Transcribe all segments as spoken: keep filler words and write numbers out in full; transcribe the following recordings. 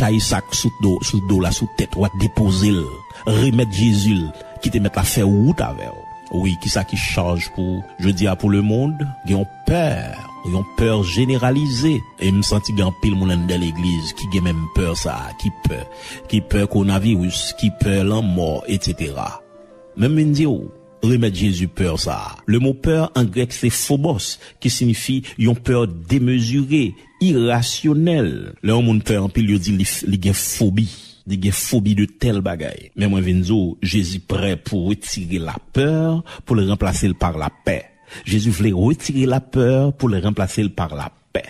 tay sa k sou do, sou do la, sou tèt ou a, depoze l. Remèt Jezi l, kite Mèt la fè wout avè w. Wi, kisa ki chaj pou jodi a pou lemonn? Gen yon pè, yon pè jeneralize. E m santi gen anpil moun anndan legliz ki gen menm pè sa a, ki pè, ki pè kowonaviris, ki pè lanmò, etsetera. Men m vin di w, remèt Jezi pè sa a. Le mo pè an grèk se phobos, ki siyifi yon pè demezire, irasyonèl. Lè yon moun pè anpil, yo di li, li gen fobi. Li gen fobi de tèl bagay. Men mwen vin di w, Jezi prè pou retire lapè, pou l ranplase l pa lapè. Jezi vle retire lapè pou l ranplase l pa lapè.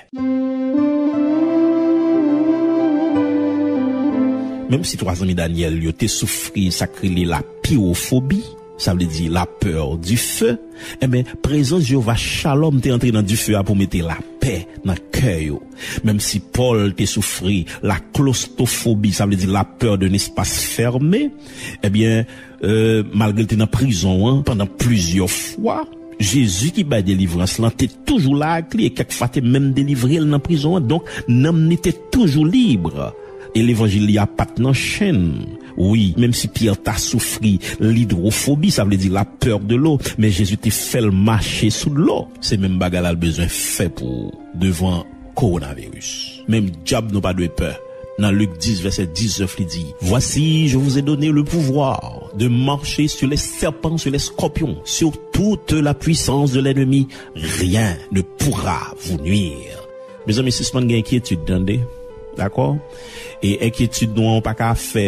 Menm si twa zanmi Danyèl yo te soufri sa k rele lapiwofobi, sa vle di la peur du feu, enben, prezans Jewova Shalom te antre nan dife a pou mete lapè nan kè yo. Menm si Pòl te soufri la claustrophobie, sa vle di la peur d'un espace fermé, ebyen, euh, malgre l te nan prizon an pandan plizyè fwa, Jezi ki bay delivrans lan te toujou la ak li e kèk fwa te menm delivre l nan prizon an. Donk, nanm li te toujou lib. E levanjil li a pa t nan chenn. Wi, menm si Pyè ta soufri lidwofobi, sa vle di la peur de l'eau, men Jezi te fè l mache sou dlo. Se menm bagay la l bezwen fè pou ou devan kowonaviris. Menm dyab nou pa dwe pè. Nan Lik dis, vèsè diznèf, li di, Voici, je vous ai donné le pouvoir de marcher sur les serpents, sur les scorpions, sur toute la puissance de l'ennemi. Rien ne pourra vous nuire. Mezanmi, sispann gen enkyetid, tande. Dakò? E enkyetid nou an, ou pa ka fè,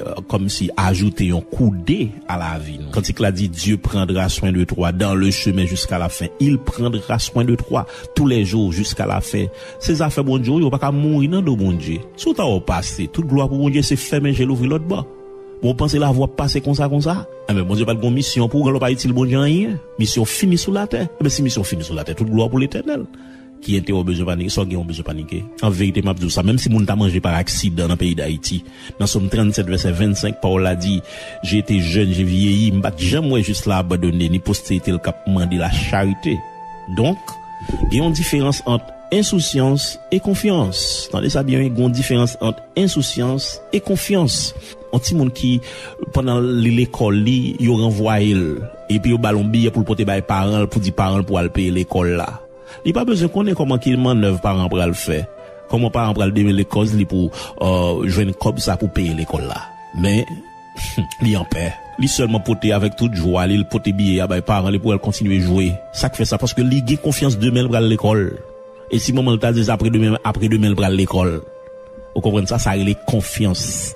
euh, kòmsi ajoute yon kou de a lavi nou. Kantik la di, Dieu prendra soin de toi dans le chemin jusqu'à la fin. Il prendra soin de toi tous les jours jusqu'à la fin. Se zafè Bondye, ou pa ka mouri nan do Bondye. Si w ta wè w pase, tout glwa pou Bondye, se fèmen je l, ouvri lòt bò. Bon, w panse lavi w ap pase konsa, konsa? Enben, Bondye pa t gon misyon pou ou, lè w pa itil Bondye anyen. Misyon fini sou latè. Enben, si misyon fini sou latè, tout glwa pou Letènèl. Ki enterè w bezwen panike? Sa w gen w bezwen panike? An verite, m ap di w sa, menm si moun ta manje pa aksidan nan peyi Dayiti, nan Sòm trannsèt, vèsè vennsenk, pawòl la di, J'ai été jeune, j'ai vieilli, m pa t janm wè jis la abandone, ni posterite l k ap mande lacharite. Donk, gen yon diferans ant ensousyans e konfyans. Tande sa byen, wi, gen yon diferans ant ensousyans e konfyans. Yon timoun ki, pandan li lekòl li, yo ranvwaye l, epi yo ba l yon biyè pou l pote bay paran l, pou di paran l pou al peye lekòl la. Li pa bezwen konnen kòman ki mannèv paran pral fè. Kòman paran pral demele kòz li pou, euh, jwenn kòb sa pou peye lekòl la. Men, li an pè. Li sèlman pote avèk tout jwa li, li pote biyè a bay paran li pou al kontinye jwe. Sa k fè sa? Paske li gen konfyans demen l pral lekòl. E si manman l ta di l apre demen, apre demen l pral lekòl. Ou konprann sa? Sa rele konfyans.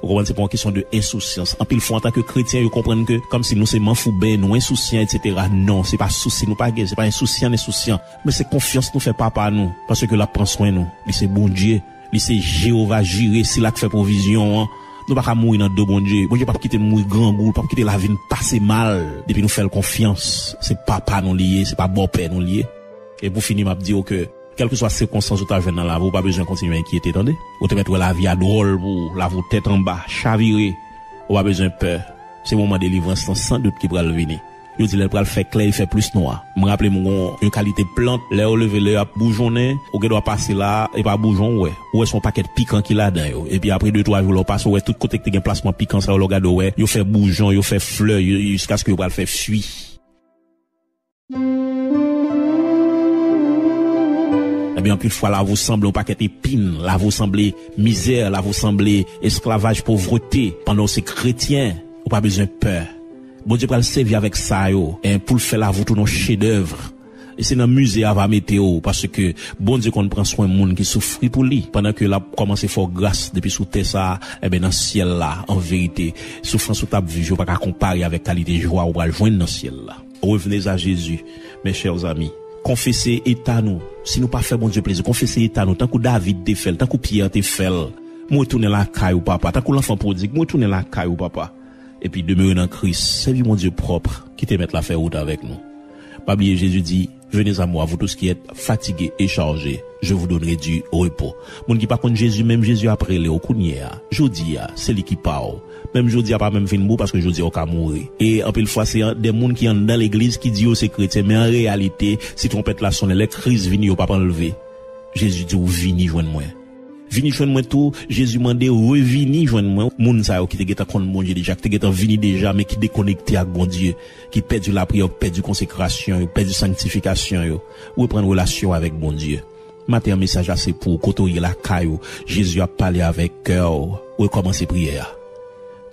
Ou konprann? Se pa yon kesyon de ensousyans. Anpil fwa, antanke kretyen, yo konprann ke kòmsi nou se manfouben, nou ensousyan, etsetera. Non, se pa sousi nou pa gen, se pa ensousyan, ensousyan. Men se konfyans nou fè Papa nou, paske l ap pran swen nou. Li se Bondye, li se Jewova Jire, sila k fè pwovizyon an. Nou pa ka mouri nan do Bondye. Bondye p ap kite n mouri grangou, l p ap kite lavi n pase mal, depi nou fè l konfyans. Se Papa nou li ye, se pa bòpè nou li ye. E pou fini, m ap di w ke, kèlkeswa sikonstans ou ta jwenn nan lavi, ou pa bezwen kontinye enkyete, tande. Ou te mèt wè lavi a dwòl pou ou, lavi w tèt anba, chavire. Ou pa bezwen pè. Se moman delivrans lan, san dout, ki pral vini. Yo di lè l pral fè klè, li fè plis nwa. M raple m gon yon kalite plant, lè yo leve, lè y ap boujonnen, ou gendwa pase la, e pa boujon ou wè. Ou wè se yon pakèt pikan ki ladan yo. Epi apre de twa jou, lè w pase, ou wè tout kote ki te gen plasman pikan sa yo, lè w gade, ou wè, yo fè boujon, yo fè flè, yo, jiskaske yo pral fè fwi. Ebyen, anpil fwa, lavi w sanble yon pakèt epin, lavi w sanble mizè, lavi w sanble esklavaj, povrete. Pandan w se kretyen, ou pa bezwen pè. Bondye pral sèvi avèk sa yo, en, pou l fè lavi w tounen yon chedèv. E se nan mize a va mete w, paske Bondye konn pran swen moun ki soufri pou li. Pandan ke l ap kòmanse fè w gras depi sou tè sa a, ebyen, nan syèl la, an verite, soufrans ou t ap viv yo pa ka konpare avèk kalite jwa ou pral jwenn nan syèl la. Revenez à Jésus, mes chers amis. Konfese eta nou. Si nou pa fè Bondye plezi, konfese eta nou, tankou David te fè l, tankou Pyè te fè l. M retounen lakay ou, Papa. Tankou lanfan pwodig, m retounen lakay ou, Papa. Epi demere nan Kris. Sèvi Bondye pwòp. Kite Mèt la fè wout avèk nou. Pa bliye, Jezi di, Venez à moi, vous tous qui êtes fatigués et chargés, je vous donnerai du repos. Moun ki pa konn Jezi, menm Jezi ap rele w kounye a. Jodi a, se li ki pa w. Menm jodi a pa menm fin bon, paske jodi a w ka mouri. E anpil fwa, se an, de moun ki anndan legliz ki di yo se kretyen, men an reyalite, si twonpèt la sonnen, lè kriz vini, yo p ap anlve. Jezi di w, vini jwenn mwen. Vini jwenn mwen tou, Jezi mande, revini jwenn mwen. Moun sa yo ki te gentan konn Bondye deja, ki te gentan vini deja, men ki dekonekte ak Bondye, ki pèdi lapriyè, ki pèdi konsekrasyon yo, pèdi sanktifikasyon yo, reprann relasyon avèk Bondye. Maten an, mesaj la se pou ou, kote w ye lakay ou, Jezi ap pale avèk kè w, rekòmanse priyè a.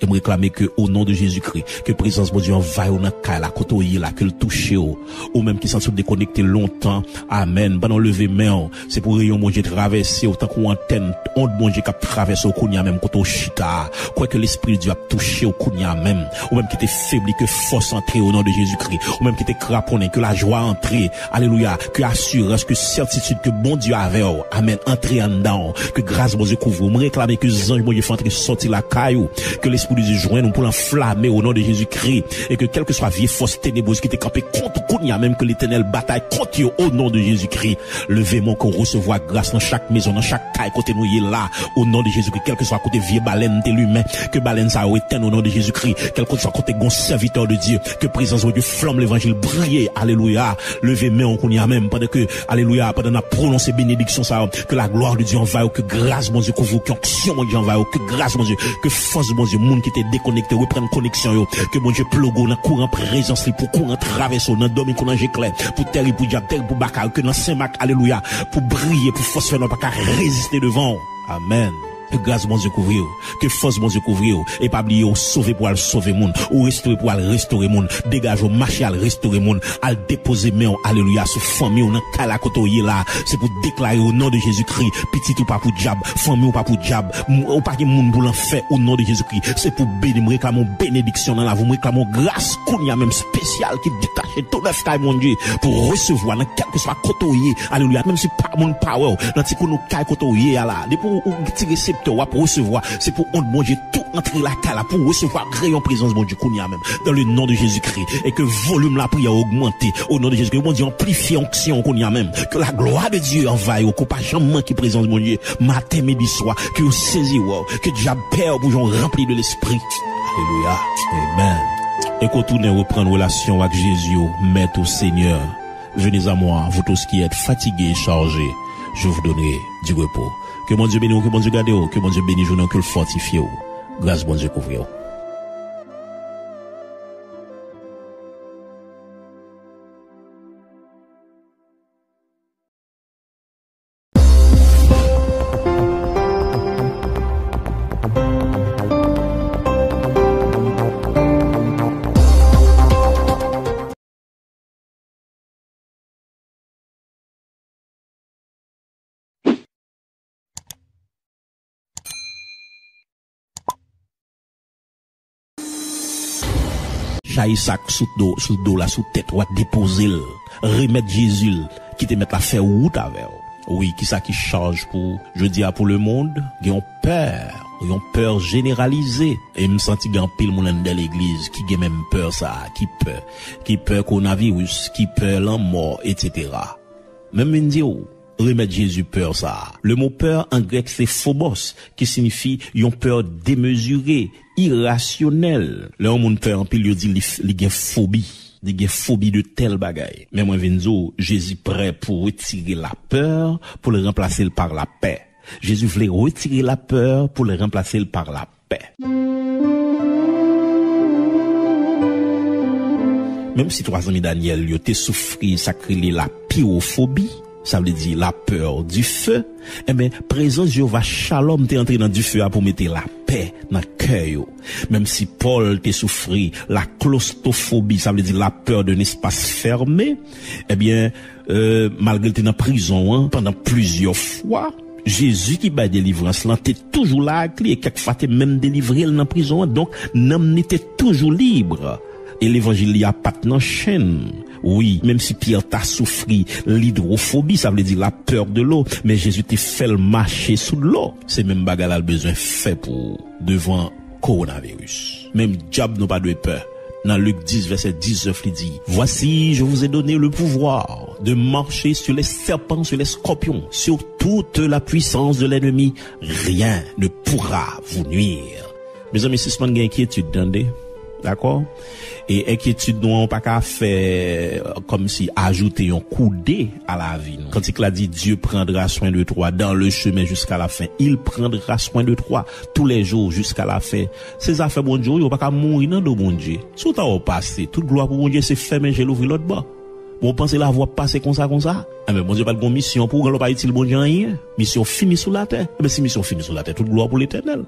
E m reklame ke, o non de Jezikri, ke prezans Bondye anvayi w nan kay la, kote w ye la, ke l touche w. Ou menm ki santi w dekonekte lontan, amèn. Pandan w leve men w, se pou reyon Bondye travèse w tankou antèn, ond Bondye k ap travèse w kounye a menm kote w chita a. Kwè ke Lespri Dye ap touche w kounye a menm. Ou menm ki te febli, ke fòs antre o non de Jezikri. Ou menm ki te kraponnen, ke lajwa antre. Alelouya. Ke asirans, ke sètitid ke Bondye avè w. Amèn. Antre anndan w. Ke gras Bondye kouvri w. M reklame ke zanj Bondye fè antre sòti lakay ou. Ke Lespri Bondye jwenn ou pou l anflame o non de Jezikri. E ke kèlkeswa vye fòs tenebrez ki te kanpe kont ou kounye a menm, ke Letènèl batay kont yo o non de Jezikri. Leve men w, ke w resevwa gras nan chak mezon, nan chak kay kote nou ye la. O non de Jezikri, kèlkeswa kote vye balèn te limen, ke balèn sa yo etèn o non de Jezikri. Kèlkeswa kote gon sèvitè de Dye, ke prezans Bondye, flanm levanjil briye. Alelouya. Leve men w kounye a menm, pandan ke, alelouya, pandan n ap pwononse benediksyon sa yo, ke la glwa de Dye anvayi w, ke gras Bondye kouvri w, ke onksyon Bondye anvayi w, ke gras Bondye, ke fòs Bondye, moun ki te dekonekte, reprann koneksyon yo, ke Bondye ploge w nan kouran prezans li, pou kouran travèse w, nan dòmi kou nan je klè, pou tèri pou dyab, tèri pou baka yo, ke nan Sen Mak, alelouya, pou briye, pou fòs fènwa pa ka reziste devan w. Amèn. Ke gras Bondye kouvri w. Ke fòs Bondye kouvri w. E pa bliye, ou sove pou al sove moun. Ou restore pou al restore moun. Degaje w, mache al restore moun. Al depoze men w, alelouya, sou fanmi w nan kay la kote w ye la. Se pou deklare o non de Jezikri. Pitit ou pa pou dyab. Fanmi w pa pou dyab. M- Ou pa gen moun pou lanfè o non de Jezikri. Se pou beni. M reklame yon benediksyon nan lavi w. M reklame yon gras kounye a menm espesyal ki detache tou nèf kay Bondye pou resevwa nan kèlkeswa kote w ye. Alelouya. Menm si pa moun pa wè w, nan ti kou nou kay kote w ye a la, depi w, ou ti reseptè, w ap resevwa. Se pou ond Bondye tou antre lakay la, pou w resevwa reyon prezans Bondye kounye a menm, dans le nom de Jésus-Christ, e ke volim lapriyè ogmante, o non de Jezikri, ke Bondye anplifye onksyon w kounye a menm, ke la glwa de Dye anvayi w, ke w pa janm manke prezans Bondye, maten, midi, swa, ke yo sezi wè w, ke dyab pè w pou jan w ranpli de Lespri. Alelouya. Amen. E ke w tounen reprann relasyon w ak Jezi, o Mèt, o Senyè. Venez à moi, vous tous qui êtes fatigués et chargés, je vous donnerai du repos. Ke Bondye beni w, ke Bondye gade w, ke Bondye beni jounen w, ke l fòtifye w. Gras Bondye kouvri w. Chaje sa k sou do, sou do la, sou tèt ou a, depoze l. Remèt Jezi l, kite Mèt la fè wout avè w. Wi, kisa ki chaj pou jodi a pou lemonn? Gen yon pè, yon pè jeneralize. E m santi gen anpil moun anndan legliz ki gen menm pè sa a, ki pè, ki pè kowonaviris, ki pè lanmò, etsetera. Men m vin di w, remèt Jezi pè sa a. Lemo pè an grèk se phobos, ki siyifi yon pè demezire, irasyonèl. Lè yon moun pè anpil, yo di li, li gen fobi. Li gen fobi de tèl bagay. Men mwen vin di w, Jezi prè pou retire lapè, pou l ranplase l pa lapè. Jezi vle retire lapè pou l ranplase l pa lapè. Menm si twa zanmi Danyèl yo te soufri sa k rele lapiwofobi, sa vle di la peur du feu, enben, prezans Jewova Shalom te antre nan dife a pou mete lapè nan kè yo. Menm si Pòl te soufri la claustrophobie, sa vle di la peur d'un espace fermé, ebyen, euh, malgre l te nan prizon an pandan plizyè fwa, Jezi ki bay delivrans lan te toujou la ak li e kèk fwa te menm delivre l nan prizon an. Donk, nanm li te toujou lib. E levanjil li a pa t nan chenn. Wi, menm si Pyè ta soufri lidwofobi, sa vle di la peur de l'eau, men Jezi te fè l mache sou dlo. Se menm bagay la l bezwen fè pou ou devan kowonaviris. Menm dyab nou pa dwe pè. Nan Lik dis, vèsè diznèf, li di, Voici, je vous ai donné le pouvoir de marcher sur les serpents, sur les scorpions, sur toute la puissance de l'ennemi. Rien ne pourra vous nuire. Mezanmi, sispann gen enkyetid, tande. Dakò? E enkyetid nou an, ou pa ka fè, kòmsi, ajoute yon koude a lavi nou. Kantik la di, Dieu prendra soin de toi dans le chemin jusqu'à la fin. Il prendra soin de toi tous les jours jusqu'à la fin. Se zafè Bondye, ou pa ka mouri nan do Bondye. Si w ta wè w pase, tout glwa pou Bondye, se fèmen je l, ouvri lòt bò. Bon, w panse lavi w ap pase konsa, konsa? Enben, Bondye pa t gon misyon pou ou, lè w pa itil Bondye anyen. Misyon fini sou latè. Enben, si misyon fini sou latè, tout glwa pou Letènèl.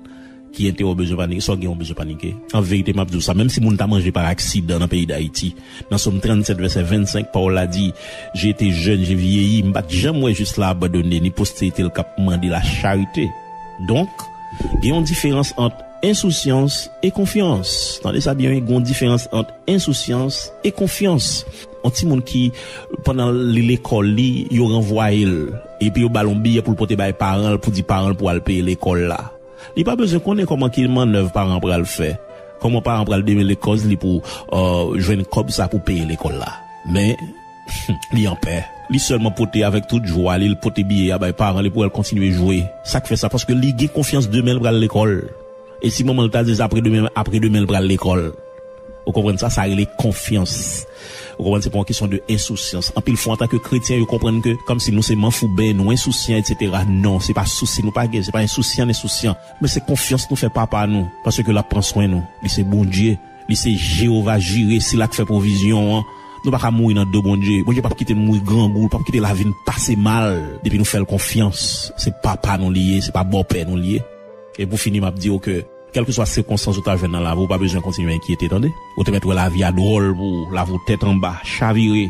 Ki enterè w bezwen panike? Sa w gen w bezwen panike? An verite, m ap di w sa, menm si moun ta manje pa aksidan nan peyi Dayiti, nan Sòm trannsèt, vèsè vennsenk, pawòl la di, J'ai été jeune, j'ai vieilli, m pa t janm wè jis la abandone, ni posterite l k ap mande lacharite. Donk, gen yon diferans ant ensousyans e konfyans. Tande sa byen, wi, gen yon diferans ant ensousyans e konfyans. Yon timoun ki, pandan li lekòl li, yo ranvwaye l, epi yo ba l yon biyè pou l pote bay paran l, pou di paran l pou al peye lekòl la. Li pa bezwen konnen kòman ki mannèv paran pral fè. Kòman paran pral demele kòz li pou, euh, jwenn kòb sa pou peye lekòl la. Men, li an pè. Li sèlman pote avèk tout jwa li, li pote biyè a bay paran li pou al kontinye jwe. Sa k fè sa? Paske li gen konfyans demen l pral lekòl. E si manman l ta di l apre demen, apre demen l pral lekòl. Ou konprann sa? Sa rele konfyans. Ou konprann? Se pa yon kesyon de ensousyans. Anpil fwa, antanke kretyen, yo konprann ke kòmsi nou se manfouben, nou ensousyan, etsetera. Non, se pa sousi nou pa gen, se pa ensousyan, ensousyan. Men se konfyans nou fè Papa nou, paske l ap pran swen nou. Li se Bondye, li se Jewova Jire, se la k fè pwovizyon an. Nou pa ka mouri nan do Bondye. Bondye p ap kite n mouri grangou, l p ap kite lavi n pase mal depi nou fè l konfyans. Se Papa nou li ye, se pa bòpè nou li ye. E pou fini, m ap di w ke kèlkeswa sikonstans ou ta jwenn nan lavi w, ou pa bezwen kontinye enkyete, tande. Ou te mèt wè lavi a dwòl pou ou, lavi w tèt anba, chavire.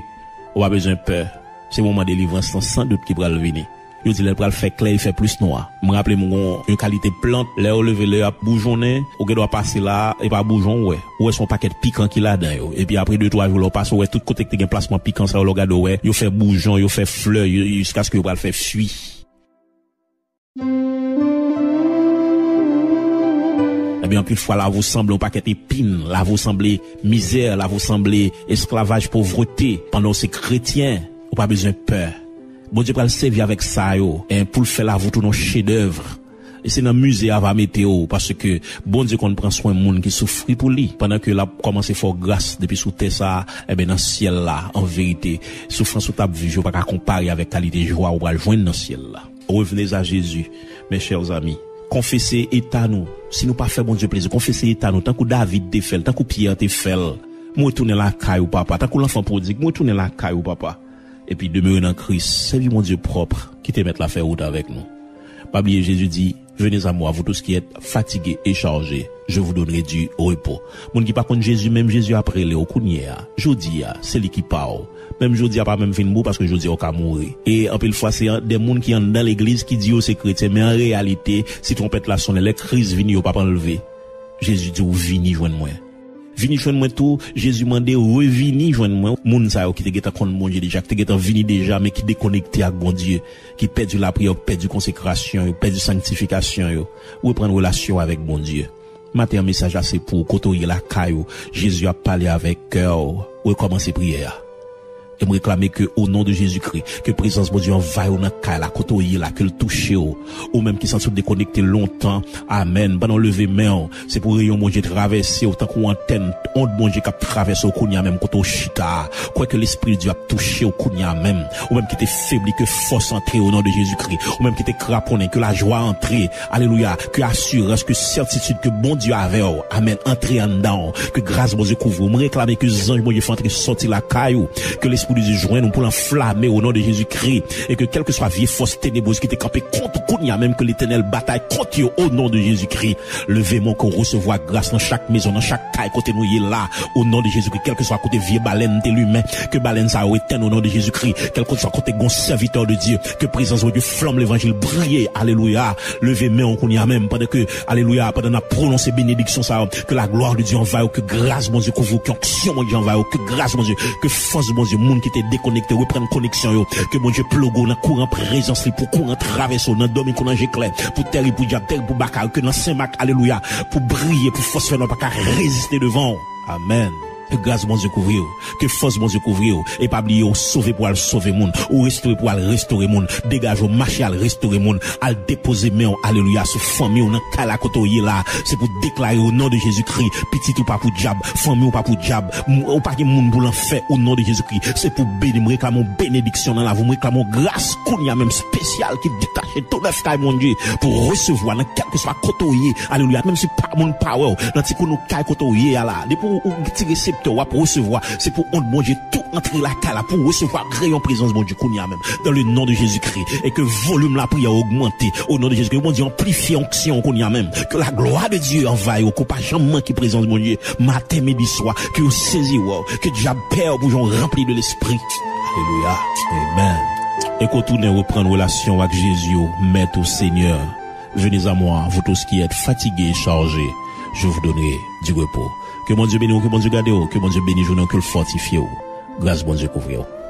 Ou pa bezwen pè. Se moman delivrans lan, san dout, ki pral vini. Yo di lè l pral fè klè, li fè plis nwa. M raple m gon yon kalite plant, lè yo leve, lè y ap boujonnen, ou gen dwa pase la, e pa boujon ou wè. Ou wè se yon pakèt pikan ki ladan yo. Epi apre de, twa jou, lè w pase, ou wè tout kote ki te gen plasman pikan sa yo, lè w gade, ou wè, yo fè boujon, yo fè flè, yo, jiskaske yo pral fè fwi. Ebyen, anpil fwa, lavi w sanble yon pakèt epin, lavi w sanble mizè, lavi w sanble esklavaj, povrete, pandan w se kretyen, ou pa bezwen pè. Bondye pral sèvi avèk sa yo, en, pou l fè lavi w tounen yon chedèv. E se nan mize a va mete w, paske Bondye konn pran swen moun ki soufri pou li. Pandan ke l ap kòmanse fè w gras depi sou tè sa a, enben, nan syèl la, an verite, soufrans ou t ap viv yo pa ka konpare avèk kalite jwa ou pral jwenn nan syèl la. Revenez à Jésus, mes chers amis. Konfese eta nou. Si nou pa fè Bondye plezi, konfese eta nou, tankou David te fè l, tankou Pyè te fè l. M retounen lakay ou, Papa. Tankou lanfan pwodig, m retounen lakay ou, Papa. Epi demere nan Kris. Sèvi Bondye pwòp. Kite Mèt la fè wout avèk nou. Pa bliye, Jezi di, Venez à moi, vous tous qui êtes fatigués et chargés, je vous donnerai du repos. Moun ki pa konn Jezi, menm Jezi ap rele w kounye a. Jodi a, se li ki pa w. Menm jodi a pa menm vin pou w, paske jodi a w ka mouri. E anpil fwa, se an, de moun ki anndan legliz ki di yo se kretyen, men an reyalite, si twonpèt la sonnen, lè Kris vini, yo p ap anlve. Jezi di w, vini jwenn mwen. Vini jwenn mwen tou, Jezi mande, revini jwenn mwen. Moun sa yo ki te gentan konn Bondye deja, ki te gentan vini deja, men ki dekonekte ak Bondye, ki pèdi lapriyè yo, ki pèdi konsekrasyon yo, pèdi sanktifikasyon yo, reprann relasyon avèk Bondye. Maten an, mesaj la se pou w, kote w ye lakay ou, Jezi ap pale avèk kè w, rekòmanse priyè a. E m reklame ke, o non de Jezikri, ke prezans Bondye anvayi w nan kay la, kote w ye la, ke l touche w. Ou menm ki santi w dekonekte lontan, amèn. Pandan w leve men w, se pou reyon Bondye travèse w tankou antèn, ond Bondye k ap travèse w kounye a menm kote w chita a. Kwè ke Lespri Dye ap touche w kounye a menm. Ou menm ki te febli, ke fòs antre o non de Jezikri. Ou menm ki te kraponnen, ke lajwa antre. Alelouya. Ke asirans, ke sètitid ke Bondye avè w. Amèn. Antre anndan w. Ke gras Bondye kouvri w. M reklame ke zanj Bondye fè antre sòti lakay ou. Ke Lespri Dye jwenn ou pou l anflame w o non de Jezikri. E ke kèlkeswa vye fòs tenebrez ki te kanpe kont ou kounye a menm, ke Letènèl batay kont yo o non de Jezikri. Leve men w ke w resevwa gras nan chak mezon, nan chak kay kote nou ye la. O non de Jezikri, kèlkeswa kote vye balèn te limen, ke balèn sa yo etenn o non de Jezikri. Kèlkeswa kote gon sèvitè de Dye, ke prezans Bondye, flanm levanjil briye. Alelouya. Leve men w kounye a menm, pandan ke, alelouya, pandan n ap pwononse benediksyon sa yo, ke la glwa de Dye anvayi w, ke gras Bondye kouvri w, ke onksyon Bondye anvayi w, ke gras Bondye, ke fòs Bondye, moun ki te dekonekte, reprann koneksyon yo, ke Bondye ploge w nan kouran prezans li, pou kouran travèse w, nan dòmi kou nan je klè, pou tèrib pou dyab, tèrib pou baka yo, ke nan Sen Mak, alelouya, pou briye, pou fòs fènwa pa ka reziste devan w. Amèn. Ke gras Bondye kouvri w. Ke fòs Bondye kouvri w. E pa bliye, ou sove pou al sove moun. Ou restore pou al restore moun. Degaje w, mache al restore moun. Al depoze men w, alelouya, sou fanmi w nan kay la kote w ye la. Se pou deklare o non de Jezikri. Pitit ou pa pou dyab. Fanmi w pa pou dyab. M- Ou pa gen moun pou lanfè o non de Jezikri. Se pou beni. M reklame yon benediksyon nan lavi w. M reklame yon gras kounye a menm espesyal ki detache tou nèf kay Bondye pou resevwa nan kèlkeswa kote w ye. Alelouya. Menm si pa moun pa wè w, nan ti koun ou kay kote w ye a la. Depi w ou ti reseptè, w ap resevwa. Se pou onn Bondye tou antre lakay la pou w resevwa reyon prezans Bondye kounye a menm. Dans le nom de Jésus-Christ. E ke volim lapriyè ogmante. O non de Jezikri. Bondye anplifye onksyon kounye a menm. Ke la glwa de Dye anvayi w. Ke w pa janm manke prezans Bondye. Maten, midi, swa. Ke yo sezi wè w. Ke dyab pè w pou jan w ranpli de lespri. Alelouya. Amen. E ke w tounen reprann relasyon w ak Jezi w, Mèt ou Senyè. Venez à moi, vous tous qui êtes fatigués et chargés, je vous donnerai du repos. Ke Bondye beni w, ke Bondye gade w, ke Bondye beni jounen w, ke l fòtifye w. Gras Bondye kouvri w.